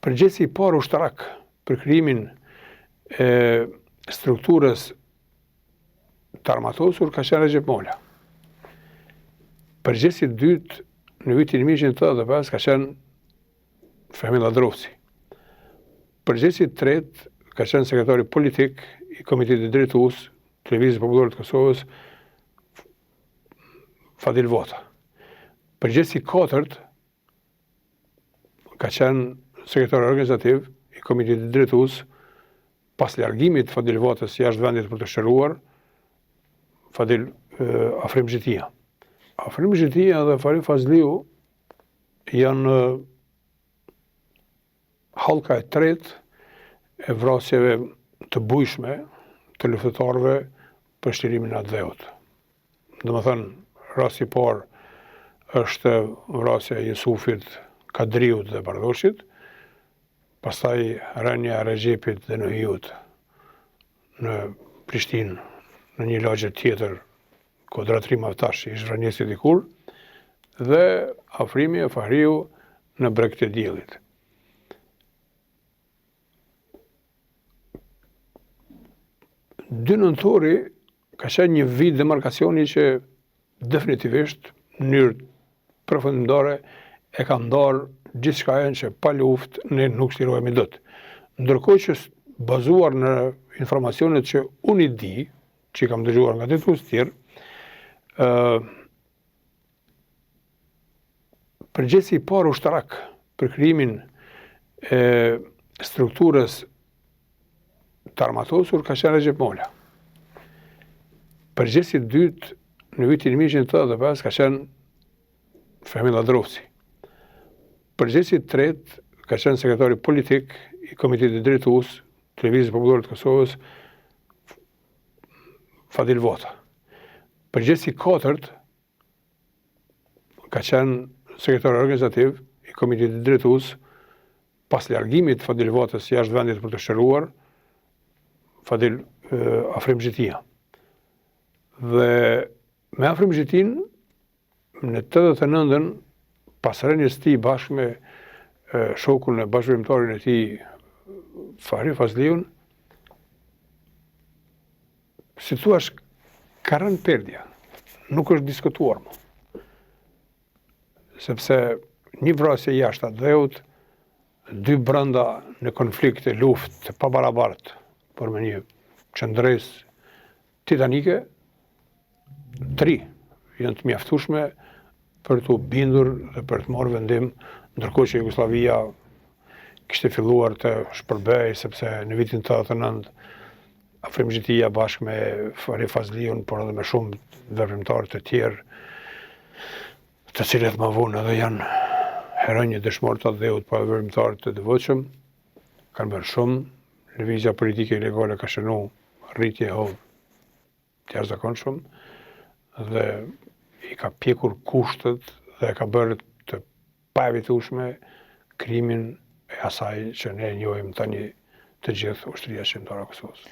Përgjegjësi i parë ushtarak për krijimin e strukturës të armatosur ka qenë Rexhep Mola. Përgjegjësi i dytë në vitin 1985 ka qenë Fehmi Lladrovci. Përgjegjësi i tretë ka qenë sekretari politik i Komitetit Drejtues të Lëvizjes Popullore të Kosovës, Fadil Vata. Përgjegjësi i katërt ka qenë sekretari organizativ i Komitetit Drejtues pas largimit të Fadil Vatës jashtë vendit për t'u shëruar, Fadil Afrim Zhitia. Afrim Zhitia dhe Fahri Fazliu janë hallka e tretë e vrasjeve të bujshme të luftëtarëve për çlirimin e atdheut. Domethënë, rasti i parë është vrasja e Jusufit, Kadriut dhe Bardhoshit, pastaj rënia e Rexhepit dhe Nuhiut në Prishtinë, në një lagje tjetër, Kodra e Trimave tash, ish Vranjesi dikur, dhe Afrimi e Fahriu në Breg të Diellit. Dy nëntori ka qenë një vit demarkacioni që definitivisht në mënyrë përfundimtare e ka ndarë gjithçka që pa luftë ne nuk çlirohemi dot. Ndërkohë që bazuar në informacionet që unë i di, që i kam dëgjuar nga drejtues të tjerë, ë përgjegjësi i parë ushtarak për krijimin e strukturës të armatosur ka qenë Rexhep Mola. Përgjegjësi i dytë në vitin 1985 ka qenë Fehmi Lladrovci. Përgjegjësi i tretë ka qenë sekretari politik i Komitetit Drejtues të Lëvizjes Popullore të Kosovës, Fadil Vata. Përgjegjësi i katërt ka qenë sekretari organizativ i Komitetit Drejtues pas largimit të Fadil Vatës jashtë vendit për t'u shëruar, Fadil Afrim Zhitia. Dhe me Afrim Zhitinë Në 89-ën, pas rënies së tij bashkë me shokun e bashkëveprimtarin e tij Fahri Fazliun, si thuash, ka rënë perdja, nuk është diskutuar më. Sepse një vrasje jashtë atdheut, dy brenda në konflikt e luftë të pabarabartë, por me një qëndresë titanike, tri janë të mjaftueshme për t'u bindur dhe për të marrë vendim, ndërkohë që Jugosllavia kishte filluar të shpërbëhej sepse në vitin 89 Afrim Zhitia bashkë me Fahri Fazliun, por edhe me shumë veprimtarë të tjerë, të cilët më vonë edhe janë heronj e dëshmorë të atdheut, por edhe veprimtarë të devotshëm, kanë bërë shumë, lëvizja politike ilegale ka shënu rritje e hov të jashtëzakonshëm dhe i ka pjekur kushtet dhe e ka bërë të paevitueshme krijimin e asaj që ne njohim tani të gjithë Ushtria Çlirimtare e Kosovës.